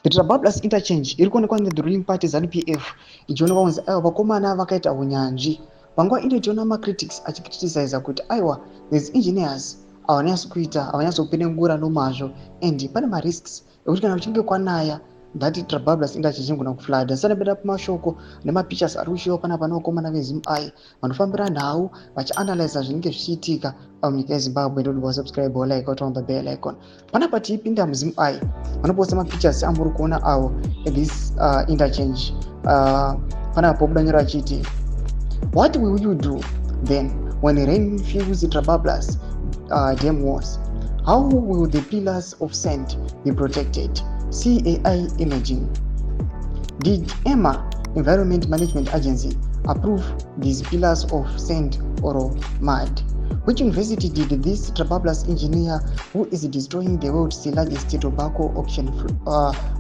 The Trabablas Interchange iri kuonekwa nethe ruling party ZANU PF ichionekwa kunzi aiwa, vakomana vakaita unyanzvi. Panguva ino tiona macritics achicriticiza kuti aiwa, these engineers havanyatsi kuita, havanyatsi kupenengura nomazvo, and pane marisks ekuti kana kuchinge kwanaya, that Trabablas Interchange inogona kuflooda. Sanapeda pamashoko nemapictures ari kushiwa panapa nevakomana veZimEye vanofambira nhau vachianalyza zvinenge zvichiitika munyika yeZimbabwe. Ndodwa subscribe, like, watomba bell icon. Panapa tiipinda muZimEye, vanoposta mapictures amuri kuona avo this interchange. Panapa pobuda nyora achiti, "What will you do then when rain fills Trabablas dam walls? How will the pillars of sand be protected? See AI imaging. Did EMA, Environment Management Agency, approve these pillars of sand or mud? Which university did this Trabablas engineer who is destroying the world's largest tobacco auction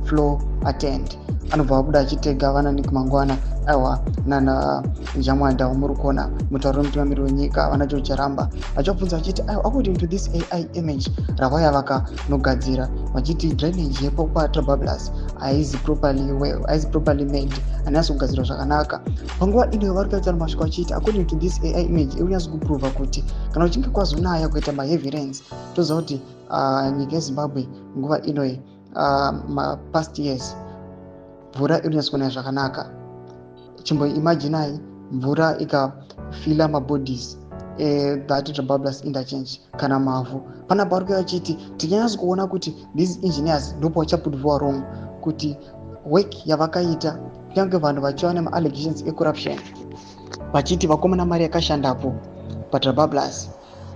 floor attend?" Anobva abuda achitega vana Nick Mangwana, aiwa, nana Jamwanda wamuri kuona, mutauri wemutungamiri wenyika vana George Charamba, vachibvunza vachiti aiwa, according to this AI image ravaya vakanogadzira, vachiti drainage yepo kwaTrabablas haizi properly well, haizi properly made, hainasi kugadzirwa zvakanaka. Panguva ino vari kutaura mashoko achiti according to this AI image, iri kunyatso kuprova kuti kana uchinge kwazonaya, kuita maheavy rains, toziva kuti nyika yeZimbabwe nguva inoi, mapast years, mvura inonyatso kunaya zvakanaka. Chimboimaginai mvura ikafilla mabodies that Trabablas Interchange kana mavhu. Panapa vari kuya vachiti tichanyatso kuona kuti these engineers ndopa vachaproviwa wrong kuti work yavakaita, kunyange vanhu vachiva nemaallegations ecorruption, vachiti vakomana mari yakashandapo paTrabablas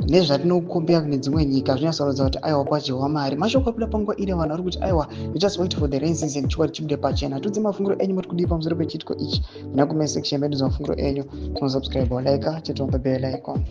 nezvatinocompare nedzimwe nyika zvinonyatsoratidza kuti aiwa, kwadyiwa mari. Mashoko abuda panguva ino, vanhu vari kuti aiwa, just wait for the rain season, chokwadi chibude pachena. Tudze mafungiro enyu, muri kudii pamusoro pechiitiko ichi? Muna comment section medu, mafungiro enyu. Tinosubscribe, like, chetomba bell icon.